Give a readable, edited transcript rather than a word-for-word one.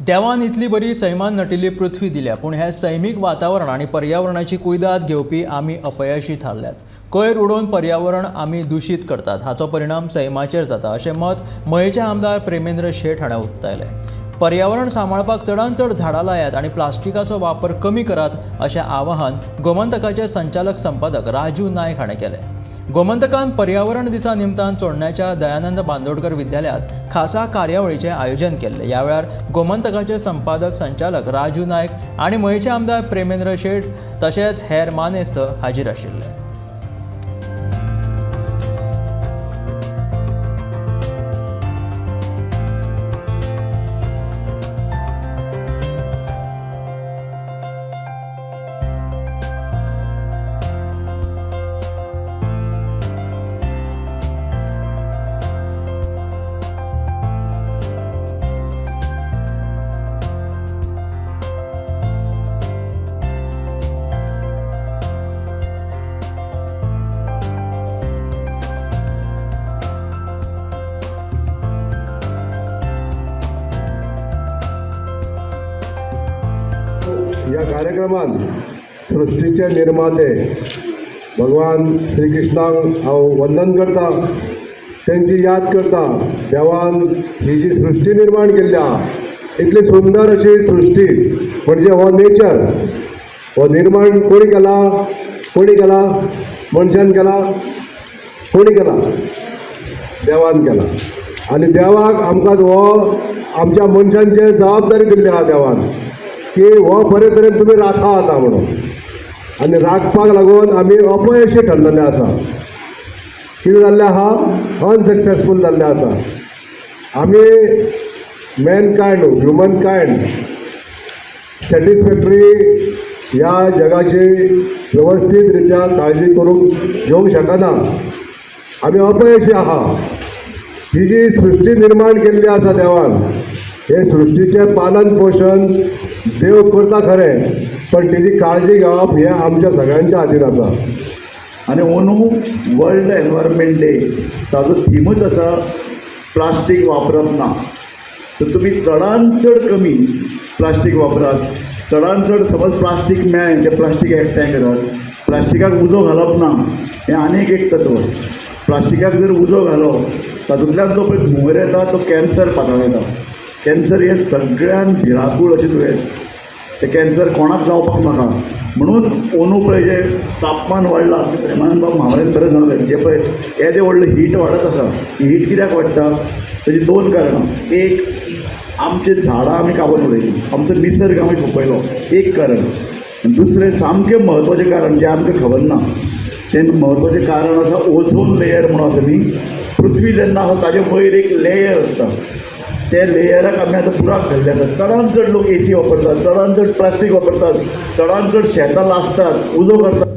देवान इतली बरी सैमान नटिल्ली पृथ्वी दिल्या, पूण हें सैमीक वातावरण आनी पर्यावरणाची कुयदाद घेवपी आमी अपयशी थारल्यात. कोयर उडोवन पर्यावरण आमी दुशीत करतात, हाचो परिणाम सैमाचेर जाता अशें मत मयेचे आमदार प्रेमेंद्र शेट हाणें उक्तायलें. पर्यावरण सांबाळपाक चडांत चड झाडां लायात आनी प्लास्टिकाचो वापर कमी करात अशें आवाहन गोमंतकाचे संचालक संपादक राजू नायक हाणें केलें. गोमंतकान पर्यावरण दिसा निमतान चोडण्याच्या दयानंद बांदोडकर विद्यालयात खासा कार्यावळीचें आयोजन केल्लें. ह्या वेळार गोमंतकाचे संपादक संचालक राजू नायक आनी मयेचे आमदार प्रेमेंद्र शेट तशेंच हेर मानेस्त हाजीर आशिल्ले. या कार्यक्रमात सृष्टीचे निर्माते भगवान श्रीकृष्णाक हांव वंदन करता, तेंची याद करता. देवान ही जी सृश्टी निर्माण केल्ली आहा, इतली सुंदर अशी सृश्टी, म्हणजे हो नेचर हो निर्माण कोणी केला? कोणी केला? मनशान केला? कोणी केला? देवान केला. आनी देवाक आमकां हो आमच्या मनशांचेर जबाबदारी दिल्ली आहा देवान की हो बरे तरेन तुमी राखा आतां म्हणून. आनी राखपाक लागून आमी अपयशी ठरलेले आसा. कितें जाल्लें आहा? अनसक्सेसफूल जाल्लें आसा आमी. मॅनकायंड, ह्युमन कायंड सॅटिस्फॅक्टरी ह्या जगाची वेवस्थीत रित्या काळजी करूंक घेवंक शकना. आमी अपयशी आहा. ही जी सृश्टी निर्माण केल्ली आसा देवान, हे सृश्टीचें पालन पोशण देव करता खरें, पण तेजी काळजी घेवप हें आमच्या सगळ्यांच्या हातीन आसा. आनी अंदू वर्ल्ड एनवायरमेंट डे, ताजो थिमूच आसा प्लास्टीक वापरप ना. तर तुमी चडान चड कमी प्लास्टीक वापरात. चडान चड समज प्लास्टीक मेळ्ळें, तें प्लास्टीक एकठांय करात. प्लास्टिकाक उजो घालप ना हें आनीक एक तत्व. प्लास्टिकाक जर उजो घालो, तातूंतल्यान जो पळय धुंवर येता, तो कॅन्सर पातळायता. कॅन्सर हें सगळ्यान भिरांकूळ अशें दुयेंस. तें कॅन्सर कोणाक जावपाक नाका म्हणून अंदू पळय जें तापमान वाडलां, प्रेमानंद बाब म्हावरेन बरें सांगलें, जें पळय येदें व्हडलें हीट वाडत आसा. ही हीट कित्याक वाडटा? ताची दोन कारणां. एक, आमची झाडां आमी कापून उडयली, आमचो निसर्ग आमी सोंपयलो, एक कारण. आनी दुसरें सामकें म्हत्वाचें कारण जें आमकां खबर ना, तें म्हत्वाचें कारण आसा ओझोन लेयर म्हणून आसा न्ही. पृथ्वी जेन्ना आसा ताजे वयर एक लेयर आसता. त्या लेयराक आमी आतां बुराक घाल्ले आसात. चडान चड लोक एसी वापरतात, चडान चड प्लास्टीक वापरतात, चडान चड शेतां लासतात, उजो करतात.